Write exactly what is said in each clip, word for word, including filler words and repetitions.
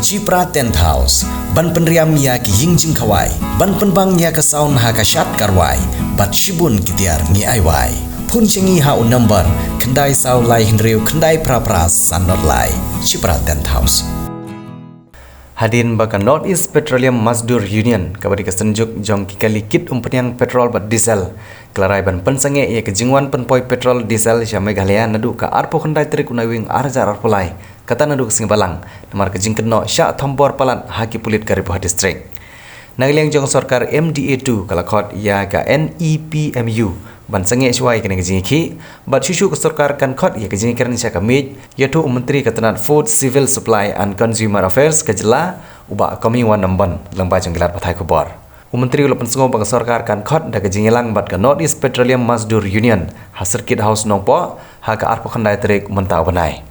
Chipra Tent House, ban pynriam ïa ki ïing jingkhawai, ban pynbang ïa ka sound ha ka shad ka rwai, bad shibun ki tiar ngi ai wai. Phone sha ngi ha u number khyndai saw lai hynriew khyndai phra phra san nod lai. Chipra Tent House. Hadien ba ka North East Petroleum Mazdoor Union, kaba dei ka synjuk jong ki kali kit umphniang petrol bad diesel, ka la rai ban pynsangeh ïa ka jingwan pynpoi petrol diesel sha Meghalaya naduh ka arphew khyndai tarik u Naiwieng ar hajar arphew lai, kata naduh ka sngi Balang, namar ka jingkynnoh shah thombor palat ha ki pulit ka Ri Bhoi District. Na ka liang jong sorkar M D A two ka la khot ïa ka N E P M U ban sangeh shuwa ïa kane ka jingïakhih, bad shuh shuh ka sorkar kan khot ïa ka jingïakren sha ka miej, ïathuh u Myntri ka tnat Food, Civil Supply and Consumer Affairs ka jylla, u Bah Comingone Ymbon, lyngba jong ki lad pathai khubor. U Myntri u la pynsngew ba ka sorkar kan khot da ka jingïalang bad ka North East Petroleum Mazdoor Union ha Circuit House Nongpoh ha ka arphew khyndai tarik mynta u bnai.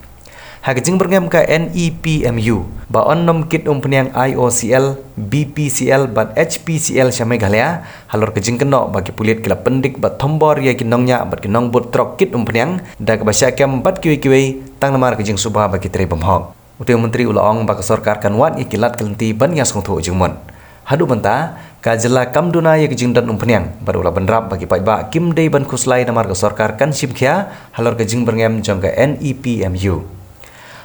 Ha ka jingbyrngem ka N E P M U ba un nym kit umphniang I O C L, B P C L bad H P C L sha Meghalaya, halor ka jingkynnoh ba ki pulit ki la pyndik bad thombor ïa ki nongñiah bad ki nongbud trok kit umphniang, da kaba shah kem bad kiwei kiwei, tang namar ka jingsuba ba ki trei bymhok. Utei u Myntri u la ong ba ka sorkar kan wad ïa ki lad ki lynti ban ïasngewthuh jingmut. Haduh mynta, ka jylla kam duna ïa ka jingdon umphniang, bad u la bynrap ba ki paidbah kim dei ban khuslai namar ka sorkar kan shim khia halor ka jingbyrngem jong ka N E P M U.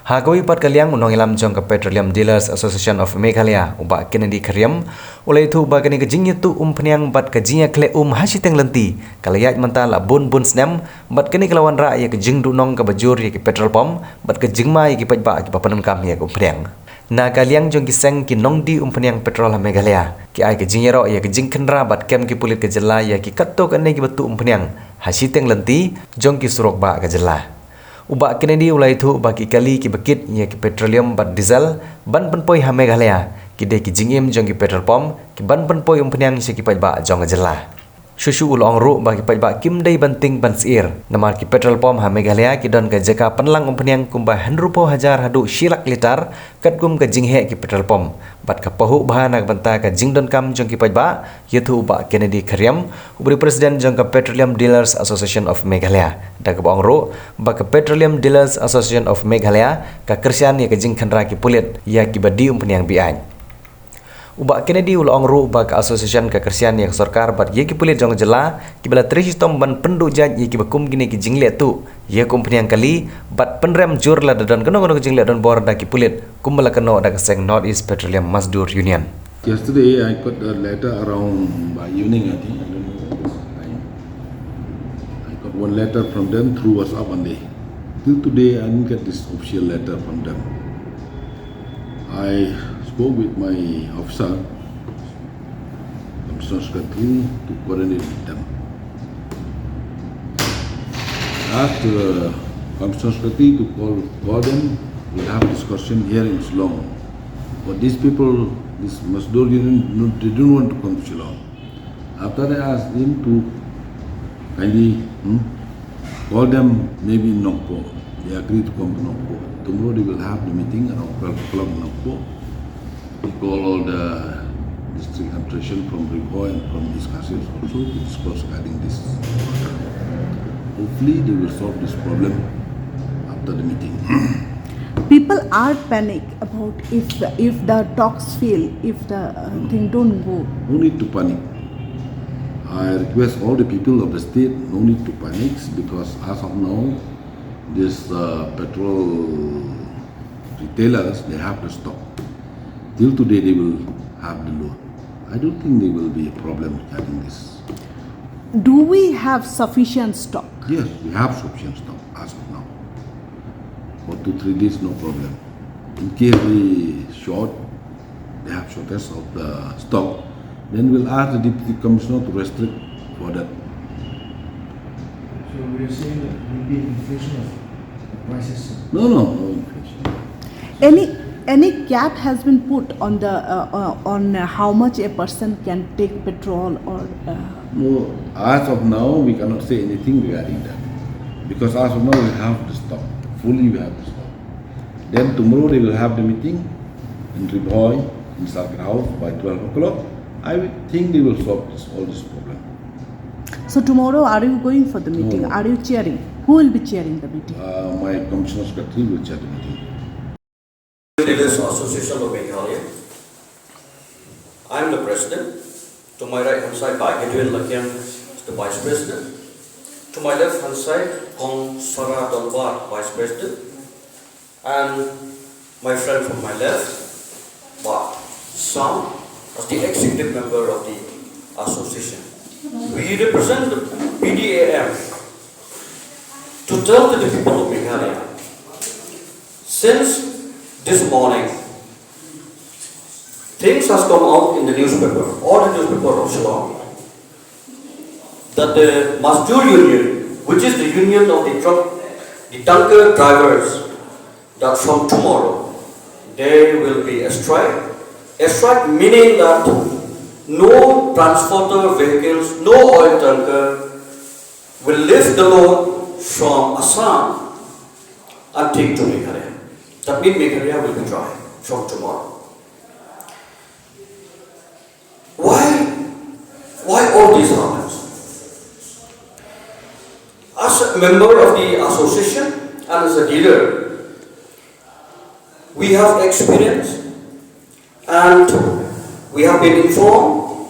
Ha kawei pat ka liang, u nongïalam jong ka Petroleum Dealers Association of Meghalaya, u Bah Kennedy Kharriam, u la ïathuh ba kane ka jingïathuh umphniang bad ka jingïakhleh um ha shiteng lynti ka la ïaid mynta la bun bun snem, bad kane ka la wanrah ïa ka jingduhnong kaba jur ïa ki petrol pump bad ka jingma ïa ki paidbah kiba pyndonkam ïa ka umphniang. Na ka liang jong ki seng ki nongdie umphniang petrol ha Meghalaya, ki ai ka jingïaroh ïa ka jingkhynra bad kem ki pulit ka jylla ïa ki katto katne kiba tuh umphniang ha shiteng lynti jong ki surok bah ka jylla. U Bah Kennedy u la ïathuh ba ki kali kiba kit ïa ki petroleum bad diesel ban pynpoi ha Meghalaya, ki dei ki jingim jong ki petrol pump ki ban pynpoi umphniang sha ki paidbah jong ka jylla. Shuh shuh u la ong ruh ba ki paidbah kim dei ban tieng ban syier, namar ki petrol pump ha Meghalaya ki don ka jaka pynlang umphniang kumba hynriewphew hajar haduh shi lak litar, katkum ka jingheh ki petrol pump. Bad ka pahuh bha na ka bynta ka jingdonkam jong ki paidbah, ïathuh u Bah Kennedy Kharriam, uba dei u President jong ka Petroleum Dealers Association of Meghalaya, da kaba ong ruh ba ka Petroleum Dealers Association of Meghalaya ka kyrshan ïa ka jingkhynra ki pulit ïa kiba die umphniang biang. U Bah Kennedy u la ong ruh ba ka association ka kyrshan ïa ka sorkar bad ïa ki pulit jong ka jylla kiba la trei shitom ban pynduh jait ïa kiba kum kine ki jingleh tuh ïa ka umphniang kali, bad pynrem jur lada don kano kano ka jingleh donbor da ki pulit, kumba la kynnoh da ka seng North East Petroleum Mazdoor Union. Yesterday, I got a letter around by evening, I think. I don't know. I, I got one letter from them through WhatsApp only. Till today, I didn't get this official letter from them. I spoke with my officer, Commissioner Secretary, to coordinate with them. Ask the Commissioner Secretary to call, call them. We'll have discussion here in Shillong. But these people, this Mazdoor Union, no, they don't want to come to Shillong. After I asked him to kindly, hmm, call them maybe in Nongpoh. They agreed to come to Nongpoh. Tomorrow they will have the meeting around twelve o'clock in Nongpoh. We call all the district administration from Ri Bhoi and from East Khasi Hills also to discuss regarding this matter. Hopefully they will solve this problem after the meeting. People are panic about if the, if the talks fail, if the, uh, thing don't go. No need to panic. I request all the people of the state no need to panic, because as of now, this, uh, petrol retailers, they have the stock. Till today, they will have the load. I don't think there will be a problem regarding this. Do we have sufficient stock? Yes, we have sufficient stock as of now. For two, three days, no problem. In case they short, they have shortage of the stock, then we'll ask the Deputy Commissioner to restrict for that. So we are saying that there will be inflation of the prices, sir? No, no, no inflation. Any, any cap has been put on the, uh, uh, on, uh, how much a person can take petrol or, uh, No, as of now, we cannot say anything regarding that. Because as of now, we have the stock. Fully, we have the stock. Then tomorrow, they will have the meeting in Ri Bhoi, in Circuit House by twelve o'clock. I will think they will solve this, all this problem. So tomorrow, are you going for the meeting? No. Are you chairing? Who will be chairing the meeting? Uh, my commissioner secretary will chair the meeting. Dealers Association of Meghalaya. I'm the president. To my right hand side, Bah Edwin Lakiang is the vice president. To my left hand side, Kong Sarah Donbor, vice president. And my friend from my left, Bah Sam, as the executive member of the association. We represent the P D A M to tell to the people of Meghalaya. Since this morning, things has come out in the newspaper, all the newspaper of Shillong, that the Mazdoor Union, which is the union of the truck, the tanker drivers, that from tomorrow there will be a strike. A strike meaning that no transporter vehicles, no oil tanker will lift the load from Assam and take to Meghalaya. That means Meghalaya will be dry from tomorrow. Why? Why all this happens? As a member of the association and as a dealer, we have experience and we have been informed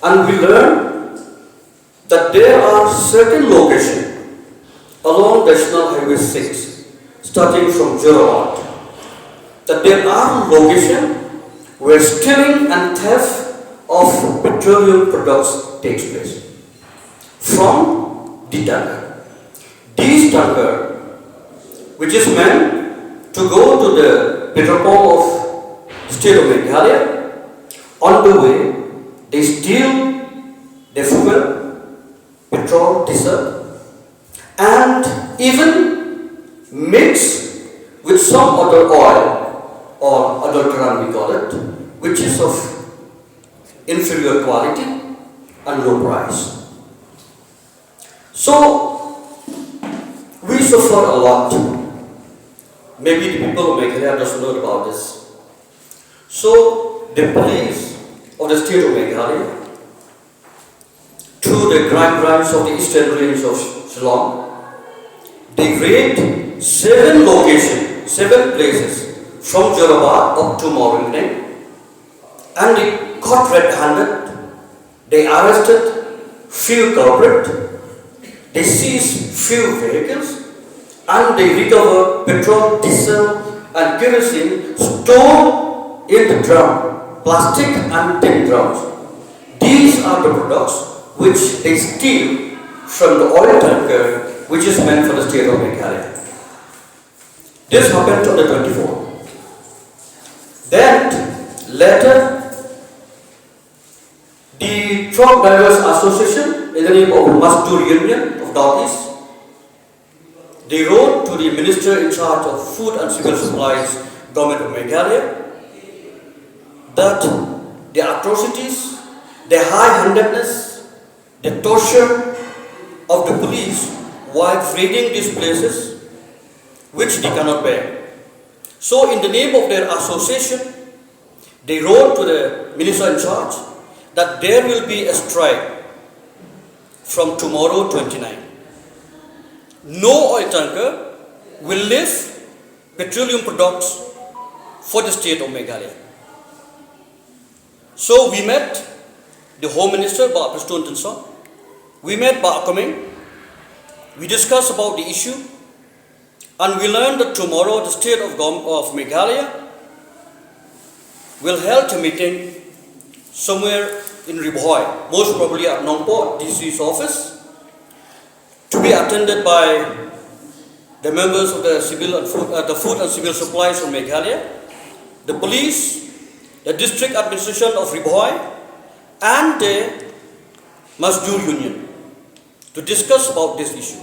and we learn that there are certain locations along National Highway six, starting from Jorabat, that there are locations where stealing and theft of petroleum products takes place from the tanker. These tanker, which is meant to go to the petrol pump of state of Meghalaya, on the way they steal the fuel, petrol, diesel, and even mix with some other oil or adulterant, we call it, which is of inferior quality and low price. So we suffer a lot. Maybe the people of Meghalaya doesn't know about this. So the police of the state of Meghalaya, through the crime branch of the Eastern Range of Shillong, they raid seven locations, seven places from Jorabat up to Mornington, and they caught red-handed. They arrested few culprit. They seized few vehicles and they recover petrol, diesel, and kerosene stored in the drum, plastic and tin drums. These are the products which they steal from the oil tanker which is meant for the state of Meghalaya. This happened on the twenty-fourth. Then, later, the Truck Drivers Association, in the name of Mazdoor Union of Northeast, they wrote to the Minister in charge of Food and Civil Supplies, Government of Meghalaya, that the atrocities, the high-handedness, the torture of the police while raiding these places, which they cannot bear. So, in the name of their association, they wrote to the minister in charge that there will be a strike from tomorrow, twenty-nine. No oil tanker will lift petroleum products for the state of Meghalaya. So we met the Home Minister, Bah Prestone Tynsong. We met Bah Coming. We discussed about the issue. And we learned that tomorrow the state of, Gom- of Meghalaya will held a meeting somewhere in Ri Bhoi, most probably at Nongpoh, D C's office, to be attended by the members of the civil and food, uh, the food and civil supplies from Meghalaya, the police, the district administration of Ri Bhoi, and the Mazdoor Union to discuss about this issue.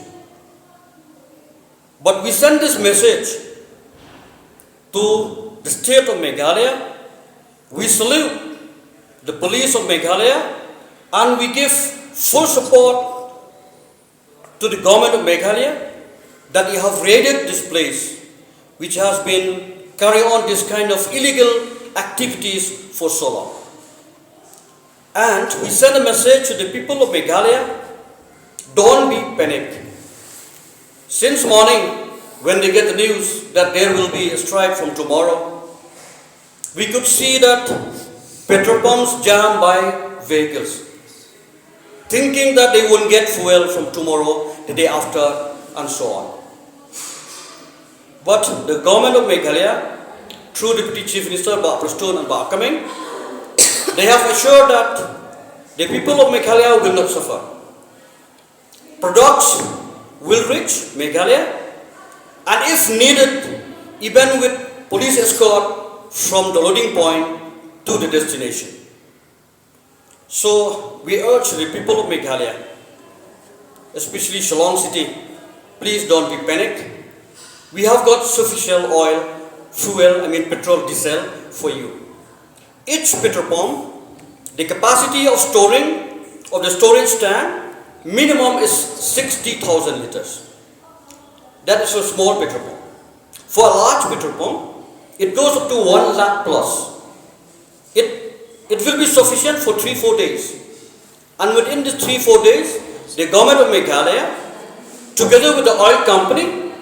But we send this message to the state of Meghalaya. We salute the police of Meghalaya and we give full support to the government of Meghalaya that you have raided this place, which has been carry on this kind of illegal activities for so long. And we send a message to the people of Meghalaya, don't be panicked. Since morning, when they get the news that there will be a strike from tomorrow, We could see that petrol pumps jammed by vehicles, thinking that they won't get fuel from tomorrow, the day after, and so on. But the government of Meghalaya, through Deputy Chief Minister Bah Prestone and Bah Coming, they have assured that the people of Meghalaya will not suffer. Products will reach Meghalaya, and if needed, even with police escort from the loading point to the destination. So we urge the people of Meghalaya, especially Shillong City, please don't be panicked. We have got sufficient oil, fuel, I mean petrol, diesel for you. Each petrol pump, the capacity of storing of the storage tank minimum is sixty thousand liters. That is a small petrol pump. For a large petrol pump, it goes up to one lakh plus. It, it will be sufficient for three, four days. And within the three, four days, the government of Meghalaya, together with the oil company,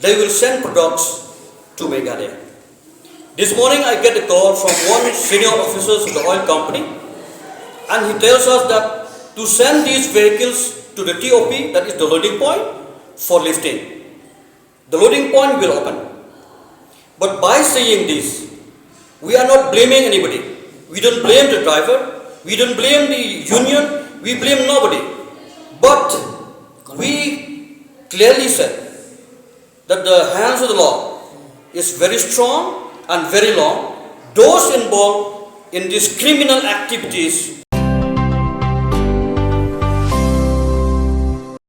they will send products to Meghalaya. This morning I get a call from one senior officer of the oil company, and he tells us that to send these vehicles to the T O P, that is the loading point, for lifting. The loading point will open. But by saying this, we are not blaming anybody. We don't blame the driver. We don't blame the union. We blame nobody. But we clearly said that the hands of the law is very strong and very long. Those involved in these criminal activities